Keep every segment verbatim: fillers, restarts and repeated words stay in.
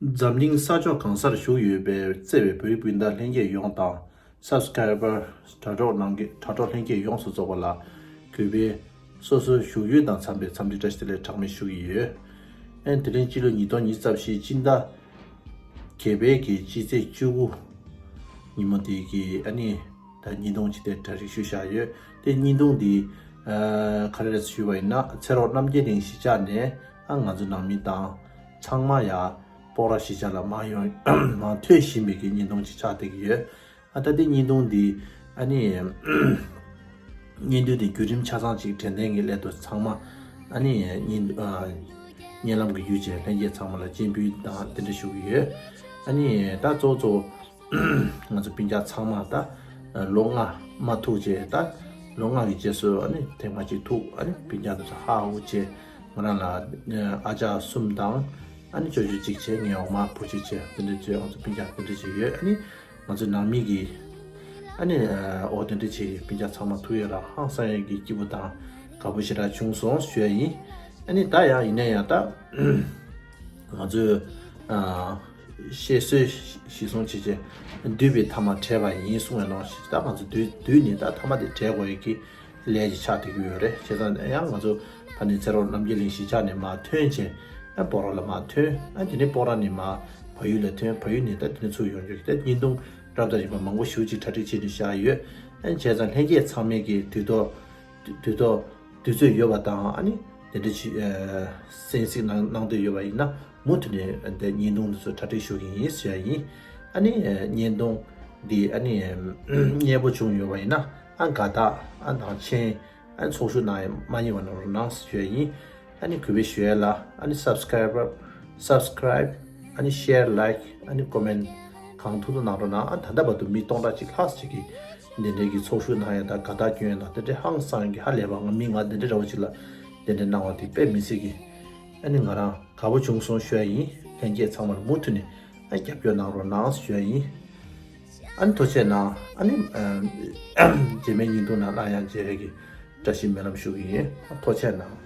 འཛམ་གླིང་ས་ཕྱོགས་གང་སར་བཞུགས་ཡོད་པའི་བརྩེ་བའི་བོད་རིགས་སྤུན་ཟླ་ལྷན་རྒྱས་ཡོངས་དང་། སབ་སི་ཀ་རའི་བར་དྲ་གྲོགས་ནང་གི་དྲ་གྲོགས་ལྷན་རྒྱས་ཡོངས་སུ་རྫོགས་པ་ལ་གུས་པས་སོ་སོའི་བཞུགས་ཡུལ་དང་འཚམས་པའི་འཚམས་འདྲི་བཀྲ་ཤིས་བདེ་ལེགས་གྲངས་མེད་ཞུ་གི་ཡོད། ཨན་དེ་རིང་སྤྱི་ལོ་ཉིས་སྟོང་ཉི་ཤུ་རྩ་བཞིའི་སྤྱི་ཟླ་བརྒྱད་པའི་གི་སྤྱི་ཚེས་བཅུ་དགུ་ཉིན་མོ་དེ་གི་ཨ་ནི་ད་བརྙན་ཐུང་ཅིག་དེ་གྲ་སྒྲིག་ཞུས་བཞག་ཡོད། དེ་བརྙན་ཐུང་འདི་ཨ་ག་རེ་རེད་ཞུས་པ་ཡིན་ན། ཚེ་རོགས་རྣམ་རྒྱལ་གླིང་གཞིས་ཆགས་ནས་ཨ་ང་ཚོ་ནང་མི་དང་ཚང་མ་ཡ་སྤོག་ར་གཞིས་ཆགས་ལ་མར་ཡོང་མར་ཐོན་བཞིན་པའི་གི་བརྙན་ཐུང་ཅིག་ཆགས་བསྡད་ཀྱི་ཡོད། ཨ་ད་ལྟའི་བརྙན་ཐུང་འདི་ཨ་ནི་བརྙན་ཐུང་འདི་བརྒྱུད་རིམ་ཆ་ཚང་ཅིག་དྲན་རྟེན་གྱི་སླད་དུ་ཚང་མ་ཨ་ནི་བརྙན་ཨ་བརྙན་ལམ་གྱི་བརྒྱུད་བྱས་ལྷན་རྒྱས་ཚང་མ་ལ་སྤྱན་འབུལ་དང་རྟེན་འབྲེལ་ཞུ་གི་ཡོད། ཨ་ནི་ད་གཙོ་བོ་གཙོ་བོ་ང་ཚོ་སྤུན་ཀྱག་ཚང་མ་ད་ལོ་ལྔ་མ་ཐུག་བྱས། ད་ལོ་ལྔ་གི་རྗེས་སུ་ཨ་ནི་ཐེངས་མ་གཅིག་ཐུག་ཨ་ནི་སྤུན་ཀྱག་དེ་ཚོ་ཧ་ཧུ་བྱས། ང་རང་ལ་ཨ་ཅག་གསུམ་དང་ཨ་ནི་ཅོ་ཅོ་གཅིག་བྱས། ངའི་འོག་མ་བུ་གཅིག་བྱས། དེ་འདྲ་བྱས་ང་ཚོ་སྤུན་ཀྱག་དེ་འདྲ་བྱས་ཡོད། ཨ་ནི་ང་ཚོའི་ནང་མི་གི་ཨ་ནི་འོ་དེ་འདྲ་བྱས་སྤུན་ཀྱག་ཚང་མ་ཐུག་ཡོད་ར། ཧང་སང་ཡས་ཀྱི་སྐྱིད་པོ་དང་དགའ་པོ་ཞེ་དྲག་བྱུང་སོང་ཞུ་ཡ་ཡིན། ཨ་ནི་ད་ཡང་ཡིན་ན་ཡང་ད་ང་ཚོས་ཨ་བཤད་སྲོལ་གཞིར་བཟུང་བྱས་བྱས་འདུས་པའི་མཐའ་མ་བྲལ་བ་ཡིན་གསུང་བའི་ནང་བཞིན། ད་ང་ཚོ་འདུས་འདུས་ནས་ད་མཐའ་མ་དེ་བྲལ་དགོས་ཡས་ཀྱི་ལས་ཀྱི་ཆགས་བསྡད་ཀྱི་ཡོད་རེད། བྱས་ཙང་ཡང་ང་ཚོ་ད་ནི་ཚེ་རོགས་རྣམ་རྒྱལ་གླིང་གཞིས་ཆགས་ནས་མར་ཐོན་བྱས་ཨ་སྤོག་ར་ལ་མར་ཐོན། ཨ་དེ་ནས་སྤོག་ར་ནས་མར་བལ་ཡུལ་ལ་ཐོན། བལ་ཡུལ་ནས་ད་དེ་ནས་ཚུར་ཡོང་རྒྱུ་ད་བརྙན་ཐུང་རབ་དང་རིམ་པ་མང་པོ་ཞེ་ཅིག་གྲ་སྒྲིག་བྱས་ནས་བཞག་ཡོད། ཨ་བྱས་ཙང་ལྷན་རྒྱས་ཚང་མས་ཀྱི་དུས་ཐོག་དུས་ཐོག་དུས་ཚོད་ཡོད་པ་དང་ཨ་ནི་དེ་འདྲ་ཅིག་ཨ་གསན་གཟིགས་གནང་གནང་འདོད་ཡོད་པ་ཡིན་ན་མུ་མཐུད་ནས་འདི་བརྙན་ཐུང་འདི་ཚོ་གྲ་སྒྲིག་ཞུ་གི་ཡིན་ཟེར་ཡ་ཡིན། ཨ་ནི་བརྙན་ཐུང་འདི་ཨ་ནི་མཉེས་པོ་བྱུང་ཡོད་པ་ཡིན་ན་ཨ་དགའ་རྟགས་ཨ་དང་མཆན་ཨ་ཚོགས་ཞུགས་གནང་ཡ་མ་བསྙེལ་བ་གནང་རོགས་གནང་ཞུ་ཡ་ཡིན། ཨ་ནི་གུས་པས་ཞུ་ཡ་ལ་ཨ་ནི་སབ་སི་ཀ་རའི་བར་སབ་སི་ཀ་རའིབ་ཨ་ནི་ཤེར་ལའིཀ་ཨ་ནི་ཀོ་མེན་གང་ཐུབ་ཐུབ་གནང་རོགས་གནང་། ཨ་ད་ལྟ་བར་དུ་མི་སྟོང་ཕྲག་གཅིག་ལྷག་ཅིག་གིས་འདི་འདྲའི་གི་ཚོགས་ཞུགས་གནང་ཡ་དང་དགའ་རྟགས་སྐྱོན་ཡ་དང་དེ་འདྲའི་ཧང་སང་གི་ཧ་ལས་པ། ང་མི་ང་འདི་འདྲའི་འདྲ་བོ་ཅིག་ལ་འདི་འདྲའི་གནང་བ་དེ་དཔེ་མི་སྲིད་གི། ཨ་ནི་ང་རང་དགའ་པོ་བྱུང་སོང་ཞུ་ཡ་ཡིན། ལྷན་རྒྱས་ཚང་མར་མུ་མཐུད་ནས་ཨ་རྒྱབ་སྐྱོར་གནང་རོགས་གནང་ཞུ་ཡ་ཡིན། ཨ་ནི་ཐུགས་རྗེ་གནང་། ཨ་ནི་རྗེས་མའི་བརྙན་ཐུང་ནང་སླར་ཡང་མཇལ་བའི་གི་བཀྲ་ཤིས་སྨོན་ལམ་ཞུ་གི་ཡིན། ཨ་ཐུགས་རྗེ་གནང་།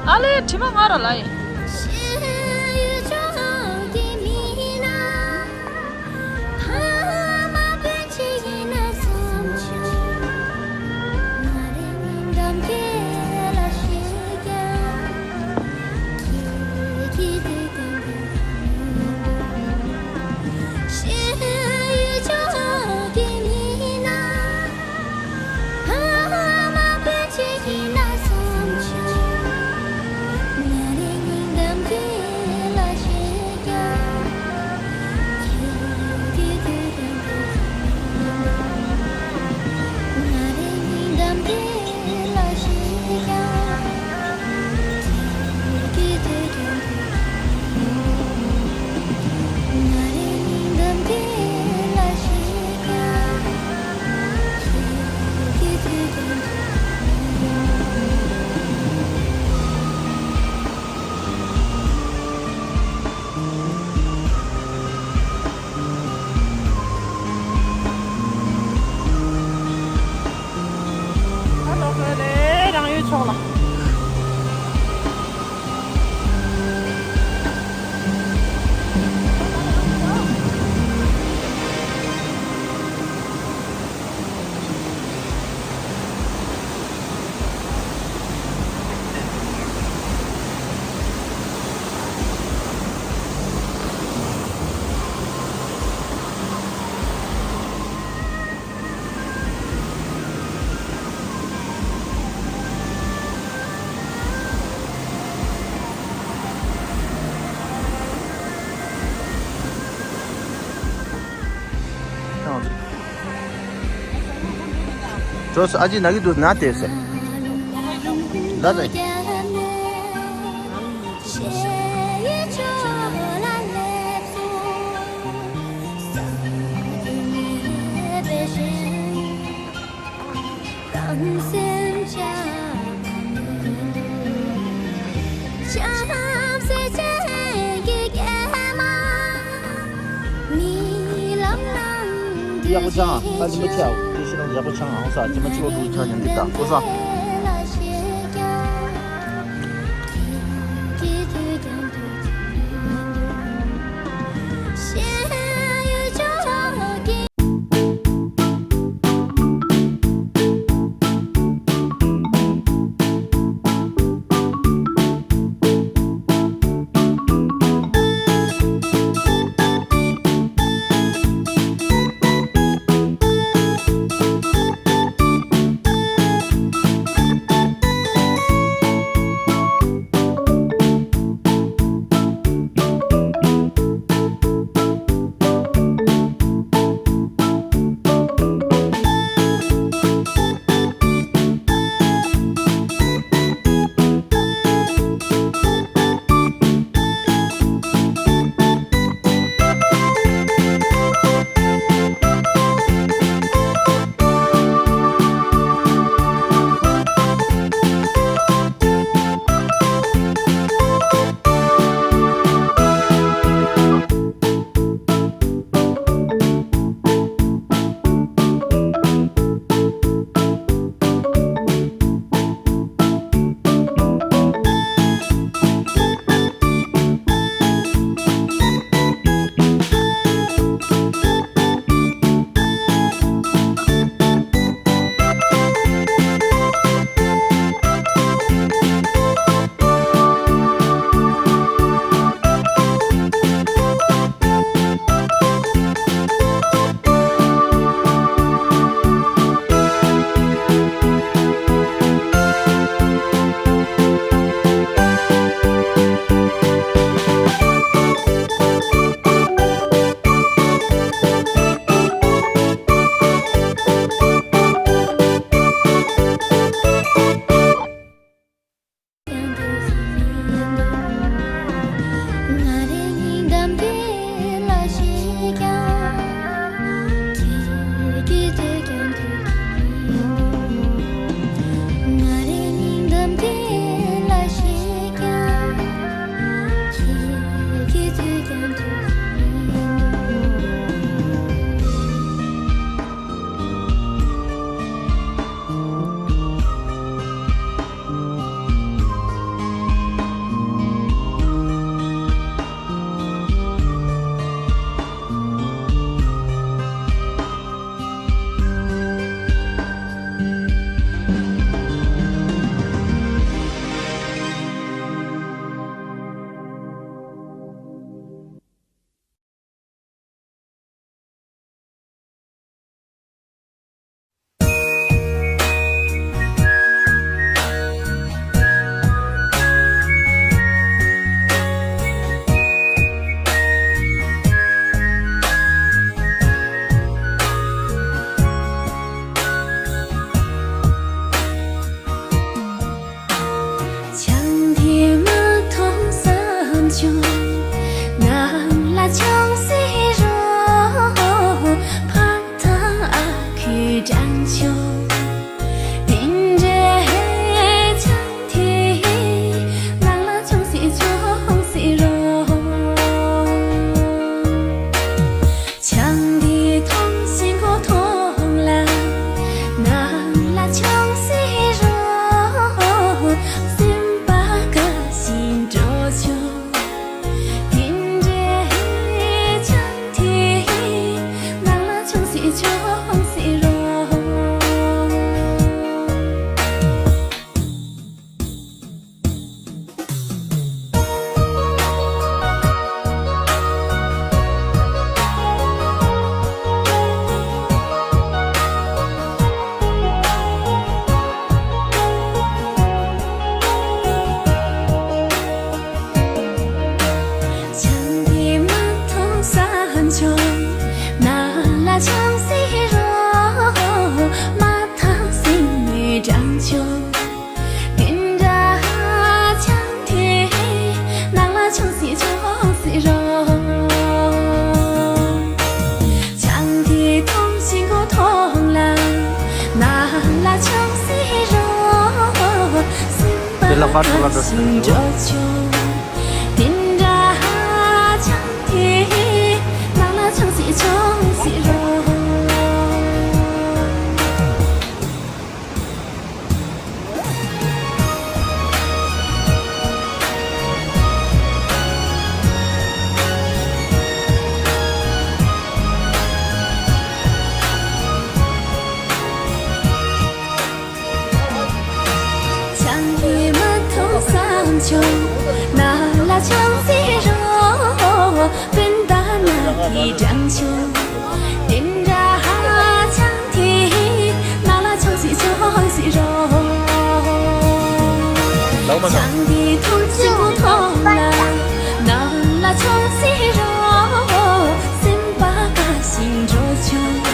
ཨ་ལས་དྲི་མ་ང་ར་ལ་ཡིན། ད་ལོག་དགོས་རེད་རང་ཡུལ་ཕྱོགས་ལ། ཁྱོད་ཨ་ཅེ་ན་གི་འདུག་ན་དེ་ཟེར། ད་ཟེར། ཡག་པོ་ཆགས་ཨང་། ད་སྦྱིན་པ་ཆེ་ཨང་། དེ་ཤེས་རང་ཡག་པོ་ཆགས་ཨང་། ས་སྦྱིན་པ་ཆེ་ལོ་དྲུག་ཆགས་ཉན་འདི་ད་ཨོ་ས། ཆང་དེ་མ་འཐུང་བསམ་བྱུང་། ནང་ལ་ཆང་བསྲེས་རོགས། ཕ་དང་ཨ་ཁུའི་དྲན་བྱུང་། དེ་འདྲའི་ཆང་དེ། ནང་ལ་ཆང་བསྲེས་ཆང་བསྲེས་རོགས། ཆང་འདི་འཐུང་བཞིན་ཁོ་མཐོང་ལ། ནང་ལ་ཆང་བསྲེས་རོགས། སེམས་པ་དགའ་བཞིན་འགྲོ་བྱུང་། དེ་འདྲའི་ཆང་དེ། ནང་ལ་ཆང་བསྲེས་ཆང་བསྲེས་རོགས། ཆང་དེ་མ་འཐུང་བསམ་བྱུང་། ནང་ལ་ཆང་བསྲེས་རོགས། མ་ཐག་སེམས་ནས་དྲན་བྱུང་། དེ་འདྲ་ཆང་དེ། ནང་ལ་ཆང་བསྲེས་ཆང་བསྲེས་རོགས། ཆང་དེ་འཐུང་བཞིན་ཁོ་མཐོང་ལ། ནང་ལ་ཆང་བསྲེས་རོགས། སེམས་པ་དེ་ལ་ཧྥ་ཧྲུ་ལ་འགྲོ་ཤིང་འགྲོ་ཆོག་དེ་འདྲ་ཆང་དེ། ནང་ལ་ཆང་བསྲེས་ཆང་བསྲེས་རོགས། ཆུང་ན་ལ་ཆང་སི་རོ། སྤུན་ཟླ་ན་དེ་སྦྲང་ཆུང་། དེ་འདྲ་ཧ་ཆང་དེ་ན་ལ་ཆང་སི་ཆང་སི་རོ། ལགས་མ་ན། ཆང་དེ་ཐུར་གཅིག་པུ་ཐོག་ལ་ན་ལ་ཆང་སི་རོ། སེམས་པ་དགའ་ཞིང་འགྲོ་ཆུང་།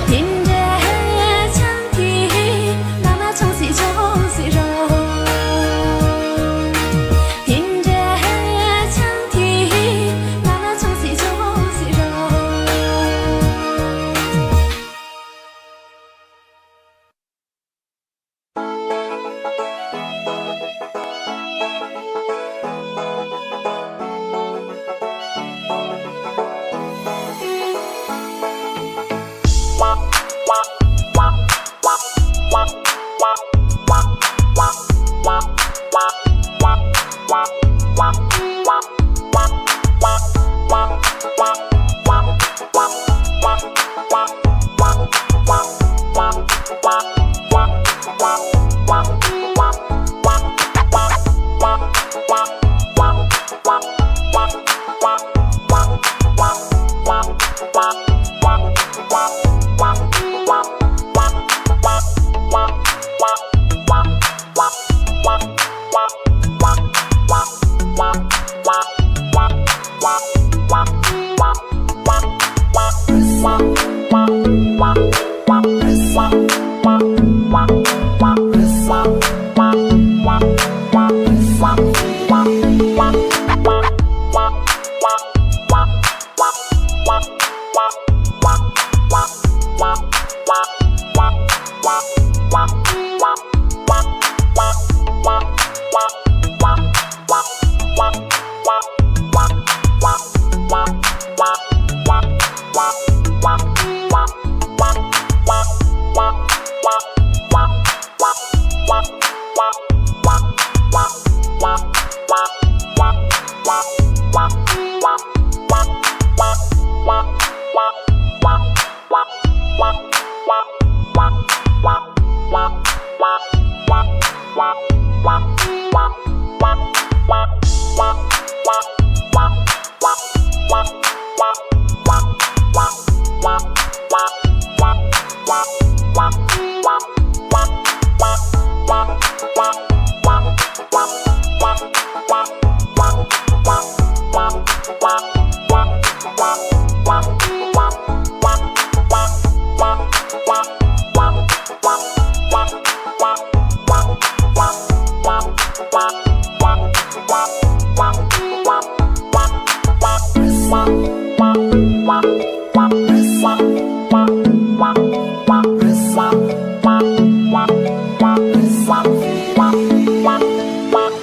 དེ་འདྲ་ཧ་ཆང་དེ་ན་ལ་ཆང་སི་ཆང་སི་རོ། དེ་འདྲ་ཧ་ཆང་དེ་ན་ལ་ཆང་སི་ཆང་སི་རོ།